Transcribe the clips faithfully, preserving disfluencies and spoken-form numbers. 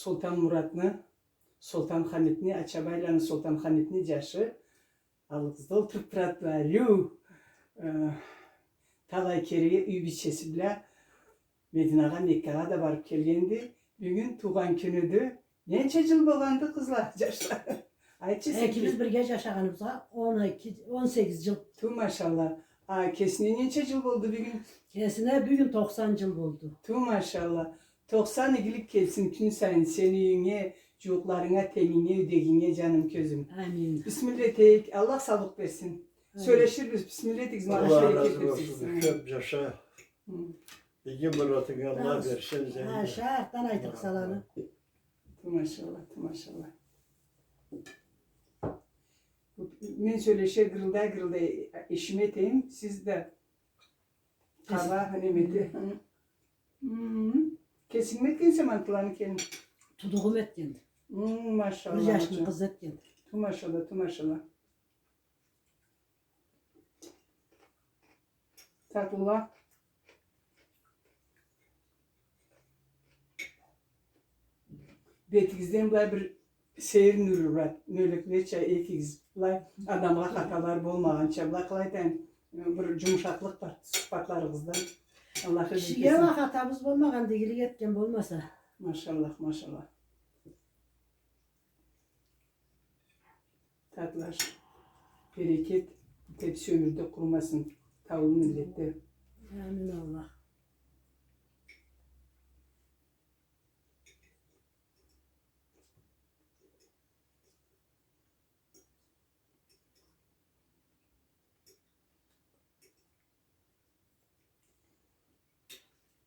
Солтанмуратны, Солтанхамитни, Ачабайланы Солтанхамитни джашы аллыгъызда олтуруб турады. Ариу, э, талай кере юй бийчеси бла Мединагъа, Меккагъа да барыб келгенди. Бюгюн туугъан кюнюдю. Ненча джыл болгъанды, къызла, джашла? Айтчы, сен. Экибиз бирге джашагъаныбызгъа он эки, он сегиз джыл. Ту машалла. А кесине ненча джыл болду бюгюн? Кесине бюгюн тохсан джыл болду. Ту машалла. Тохсан игилик келсин кюн сайын сени юйюнге, джууукъларынга, тенгинге, юйдегинге, джаным, кёзюм. Амин. Бисмилла этейик, Аллах саулукъ берсин. Амин. Сёлеширбиз, бисмилла этигиз, ма. Аллах разы болсун, кёб джаша. Хы. Иги муратынгы Аллах берсин. Ха, шартдан айтырыкъса аланы. Ту машалла, ту машалла. Мен сёлеше, гырылдай-гырылдай ишими этейим, сиз да къаба, неме эте. Хы. Кесинг ми этгенсе мантыланы, келин? Тудугъум этгенди. Хы, машалла. Бир джашны къызы этгенди. Ту машалла, ту машалла. Татлыла. Бетигизден былай бир сейир нюрю бар, мёлеклеча экигиз, былай адамгъа хаталар болмагъанча, былай, къалай айтайым, бир джумушакълыкъ бар сыфатларыгъызда. Аллах разы болсун. Кишиге уа хатабыз болмагъанды, игилик этген болмаса. Машаллах, машаллах. Татлы аш, берекет, тепси ёмюрде къурумасын таулу миллетде. Амин, Аллах.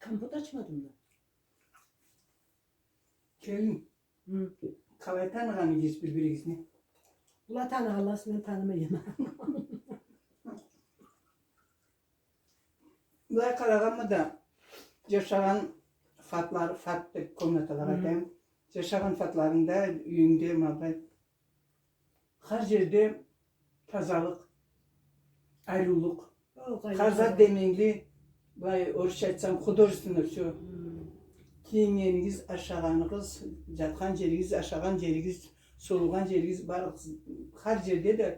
Компот ачмадым да. Келин. Хы. Къалай таныгъан эдигиз бир-биригизни? Была таныгъанла, мен танымайма. Былай къарагъанма да, джашагъан фатлар, фат деб комнаталагъа айтайым. Джашагъан фатларынгда, юйюнгде, ма былай, хар джерде тазалыкъ, ариулукъ. Хар зат деменгили, былай, орусча айтсам, художественно всё. Кийингенигиз, ашагъаныгъыз, джатхан джеригиз, ашагъан джеригиз, солугъан джеригиз, барлыкъ, хар джерде да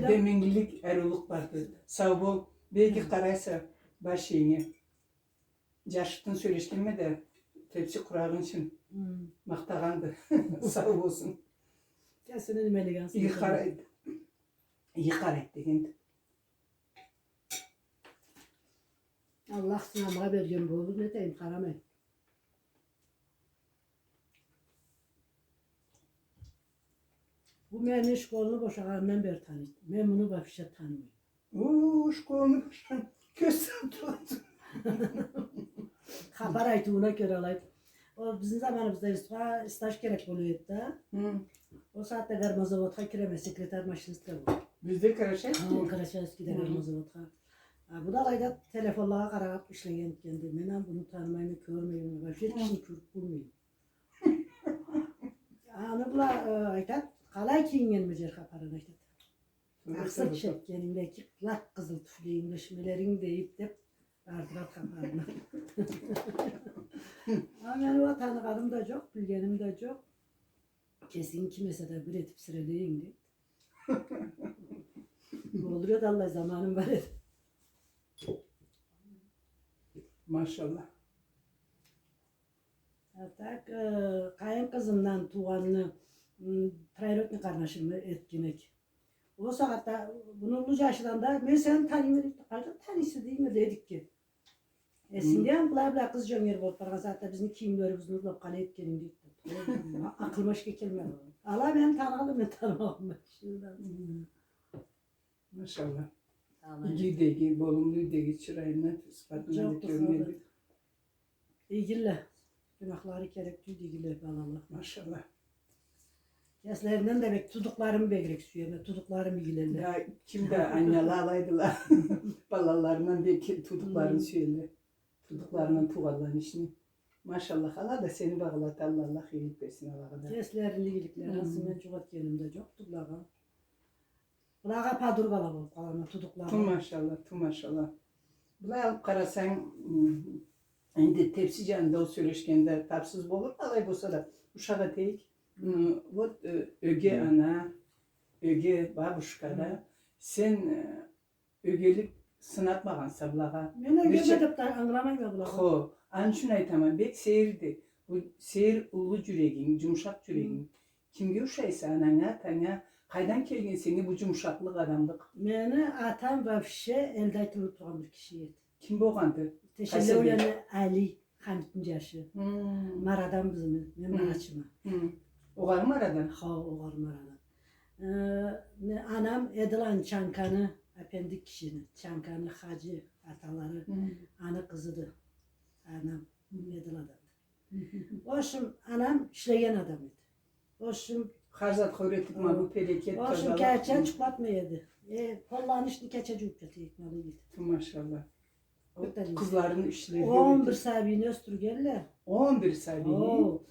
деменгилик, ариулукъ барды. Сау бол, бек иги къарайса баш иенге. Джашыкъ бла сёлешгенме да, тепси къурагъынчын махтагъанды. Сау болсун. Кесине неме деген, иги къарайды. Иги къарайды дегенди. Аллах сынамгъа берген болур, нетейим, къарамай. Бу мени школну бошагъанымдан бери таныйды. Мен муну вообще танымайма. О, школну бошагъан. Кёз салыб турады. Хапар айтыууна кёре алайды. Ол бизни заманыбызда институтха стаж керек болур эди да. Хы. Ол сагъатда гармозаводха киреме, секретарь-машинистка болуп. Бизде Карачаевскийде? Хы, Карачаевскийде гармозаводха. А, бу да алайда телефонлагъа къарап ишлеген экенди. Мен а буну танымайма, кёрмегенме, вообще кишини кёрюп болмайма. Аны бла, э, айтат, къалай кийингеними джер хапарын айтат. Акъсыл чеккенинг да, эки лап къызыл тюфлигинг да, шимелеринг да ийип деп, бардырат хапарына. А мен уа таныгъаным да джокъ, билгеним да джокъ. Кесинги ким эсе да бир этип сирелейинг деп. Болур эди, аллай заманым бар эди. Машалла. А так, э, къайын къызымдан туугъанны, м, троюродный къарнашымы этген эдик. Ол сагъатда муну уллу джашыдан да, мен сени таныйма дейди. Къайдан таныйса дейме да эдик ки. Эсингдеми, былай-былай къыз джёнгер болуп баргъан сагъатда бизни кийимлерибизни урлап къалай этгенинг дейди. Акъылыма ишге келмеди. Ала мени таныгъанды, мен танымагъанма. Машалла. Иги юйдеги, болумлу юйдеги, чырайына, сыфатына да кёрюнеди. Игиле. Гюнахлары керек тюйюл, игиле балала. Машалла. Кеслеринден да бек туудукъларымы бегирек сюеме, туудукъларым игилелле. Да, ким да аннала алайдыла. Балаларындан бек туудукъларын сюелле. Туудукъларындан туугъанланы ишини. Машалла, ала да сени багъалаталла, Аллах игилик берсин алагъа да. Кеслерини игиликлери, ансы мен джукъ этгеним да джокъду былагъа. Былагъа подругала болуп къалама, туудукълагъа. Ту машалла, ту машалла. Былай алып къарасанг, м, Энди тепси джанында ол сёлешгенде тапсыз болур, алай болса да, ушакъ этейик. М, вот, э, ёге ана, ёге бабушка да, сен, э, ёгелик сынатмагъанса былагъа. Мен ёгеме деб да ангыламайма былагъа. Хо, аны ючюн айтама, бек сейирди. Бу сейир уллу джюрегинг, джумушакъ джюрегинг. Кимге ушайса, ананга, атанга, къайдан келген сеннге бу джумушакълыкъ, адамлыкъ? Мени атам вообще элде айтылыб тургъан бир киши эди. Ким болгъанды? Къайсы элде? Тешелеуяны Али, Хамитни джашы. Хм. Марадан бизни, мен Марачыма. Хм. Огъары Марадан? Хо, огъары Марадан. Э, не, анам Эдиланы Чанканы, апенди кишини, Чанканы Хаджи аталары, аны къызыды. Анам Эдиладанды. В общем, анам ишлеген адам эди. В общем, хар затха юретиб, ма бу перекет, в общем, тазалыкъ. Кече джукълатмай эди. Э, полланы ишни кече джуууб джата эди, ма бу эди. Машалла. Къызларын ишлерге юретиб. Он бир сабийни ёсдюргенле. Он бир сабийни? О,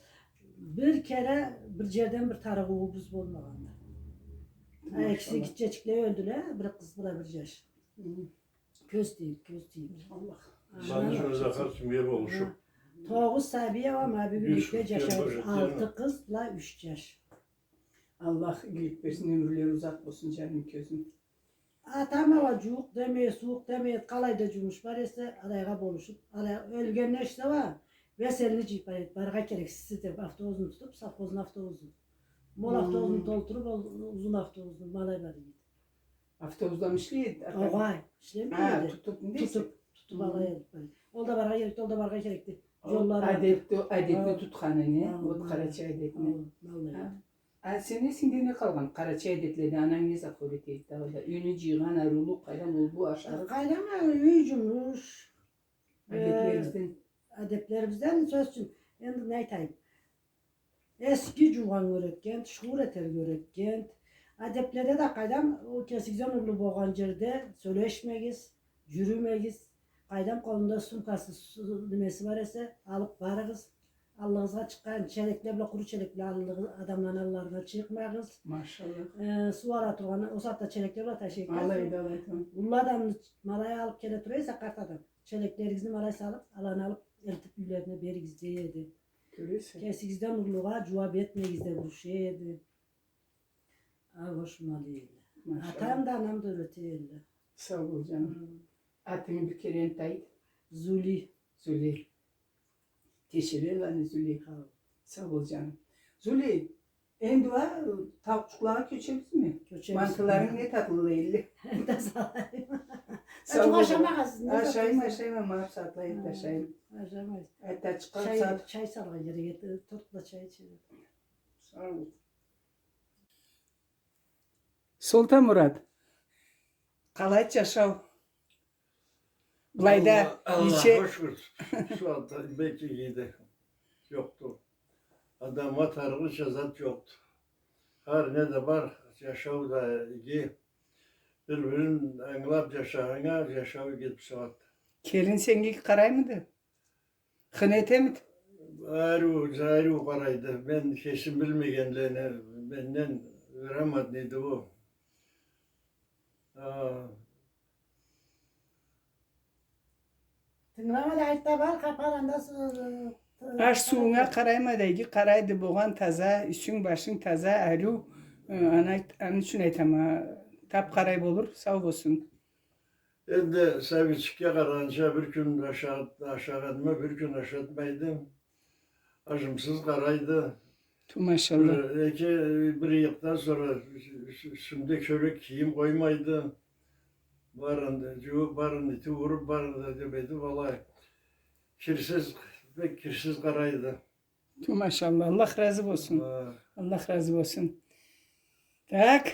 бир кере бир джерден бир тарыгъыуубуз болмагъанды. Машалла. Экиси гитчечикле ёлдюле, бир къыз бла бир джаш. Хы. Кёз тийиб, кёз тийиб. Аллах. Андан сора Захар кимге болушуб. Хы. Тогъуз сабий уа ма бюгюн юйде джашайбыз. Алты къыз бла юч джаш. Аллах игилик берсин, ёмюрлери узакъ болсун, джаным, кёзюм. Атам уа джууукъ демей, сууукъ демей, къалайда джумуш бар эсе, алайгъа болушуб, алай, ёлгенде эсе уа, весь элни джыйыб бара эди, барыргъа керексиз деб, автобусну тутуб, совхозну автобусун. Мол автобусну толтуруб, ол узун автобусну, ма алай бара эди. Автобусда ишлей эди, атам? Огъай, ишлемей эди. Хы, тутуб, тутуб, тутуб алай эди. Ол да барыргъа керекди, ол да барыргъа керекди. Джоллары адетни, адетни тутханы, не? Хы, вот, хы, къарачай адетни. Хы, валлахи. Хы. А сен эсингде не къалгъан къарачай адетледен, ананг не зат юрете эди дагъыда? Юйню джыйгъан, ариулукъ, къайдам, ол бу ашарыкъ. Къайдам, юй джумуш. Адетлерибизден. Э, адетлерибизден, сёз ючюн, энди не айтайым? Эски джуугъаннга юретгенди, шуур этерге юретгенди. Адетледе да къайдам, ол кесигизден уллу болгъан джерде сёлешмегиз, джюрюмегиз. Къайдам, къолунда сумкасы, су-, немеси бар эсе, алыб барыгъыз. Аллыгъызгъа чыкъгъан челекле бла, къуру челек бла аллыгъы-, адамланы алларына чыкъмагъыз. Машалла. Э, суу ала тургъан, ол сагъатда челекле бла ташыйыкъ. Алайды, алайды. Уллу адамны ма алай алыб келе тура эсе, къарт адам, челеклеригизни ма алай салыб, аланы алыб, элтиб юйлерине беригиз, дей эди. Кёресе. Кесигизден уллугъа джууаб этмегиз деб уруша эди. Алгъыш ма алай эди. Машалла. Атам да, анам да юрете эдиле. Сау бол, джаным. Хы. Атынгы бир кере энтда айт. Зули. Зули. Тешелеуяны Зули. Хы. Сау бол, джаным. Зули, энди уа тауукъчукълагъа кёчебизми? Кёчебиз. Мантыларынг не татлы эдиле. Энтда салайым. Сау бол. Ашамагъансыз, не зат. Ашайма, ашайма, ма бусагъатлай энтда ашайым. Хы, ашамайсыз. Энтда чыкъгъан сагъат. Чай салыргъа керек эди, торт бла чай ичерик. Сау бол. Солтанмурат, къалайды джашау? Былайда Аллах, ниче Аллахха шукур, су алда бек игиди. Джокъду. Адамгъа тарыгъыча зат джокъду. Хар не да бар, джашау да иги. Бир-бирин ангылаб джашагъаннга, джашау иги бусагъат. Келин сеннге иги къараймыды? Хыны этемиди? Ариу, ариу къарайды. Мен кесим билмегенлени менден грамотныйды ол. А. Тынгылама да, айт да, бар, хапар анда с-, э, аш-сууунга къарайма да, иги къарайды, болгъан таза, юсюнг, башынг таза, ариу, э, аны айт-, аны ючюн айтама, тап къарай болур, сау болсун. Энди сабийчикге къарагъанча, бир кюн аша-, ашагъаныма бир кюн ашатмайды. Ажымсыз къарайды. Ту, машалла. Бир, эки, бир ыйыкъдан сора юс-, юс-, юсюмде кёлек кийим къоймайды. Барын да джуууб, барын ити уруб, барын да демеди, былай. Кирсиз, бек кирсиз къарайды. Ту, машалла, Аллах разы болсун. Ха. Аллах разы болсун. Так,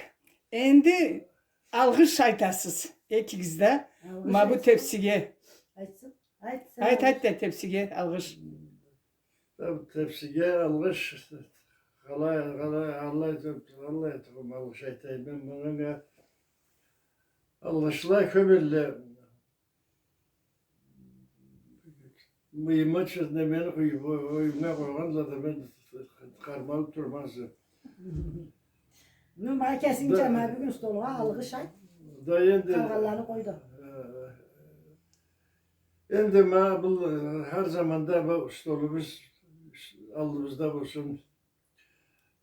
энди алгъыш айтасыз экигиз да. Алгъыш ма бу айтсын. Тепсиге. Айтсын. Айт, сен айт, алгъыш. Айт да, тепсиге алгъыш. Теп-, тепсиге алгъыш. Къалай, къалай, аллай, аллай, алгъыш айтайым мен мынга. Алгъышла кёб элле. Мыйыма чы-, немени къуюб, о-, оюмгъа къойгъанла да мен къармалыб турмам сен. Ну, ма кесинг да, чама бюгюн столгъа алгъыш айт. Да энди, къалгъанланы къой да. Э, Энди ма бу, э, хар заманда бу столубуз алдыбызда болсун.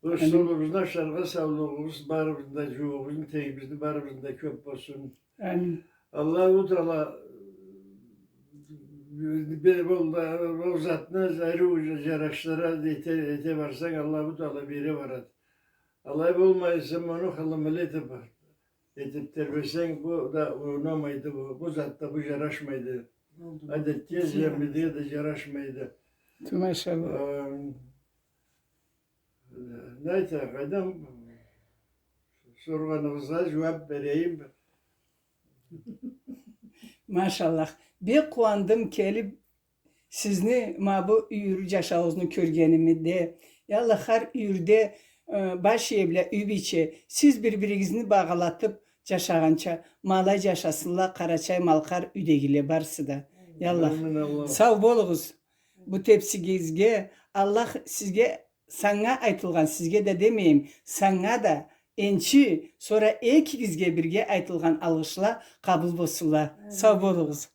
Бу столубузну ашаргъа саулугъубуз, барыбызны да джууугъубузну, тегибизни барыбызны да кёб болсун. Амин. Аллаху Таала, э, бе-, бу, бу затны ариу джарашдыра эте, эте барсанг, Аллаху Таала бере барад. Алай болмай, сен муну хылымылы этиб, этиб тебресенг, бу да унамайды, бу, бу зат да, бу джарашмайды. Адетге, джамиге да джарашмайды. Ту, машаллах. Э, не айтайым, къайдам, соргъаныгъызгъа джууаб берейим. Машаллах. Бек къууандым келиб, сизни ма бу юйюр джашауугъузну кёргенимде да. Я Аллах, хар юйюрде, э, баш иебла, юй бийче, сиз бир-биригизни багъалатыб джашагъанча, ма алай джашасынла къарачай-малкъар юйдегиле барысы да. Я Аллах. Амин, Аллах. Сау болугъуз. Бу тебсигизге Аллах сизге, санга айтылгъан, сизге да демейим, санга да, энчи, сора экигизге бирге айтылгъан алгъышла къабыл болсунла. Амин. Сау болугъуз.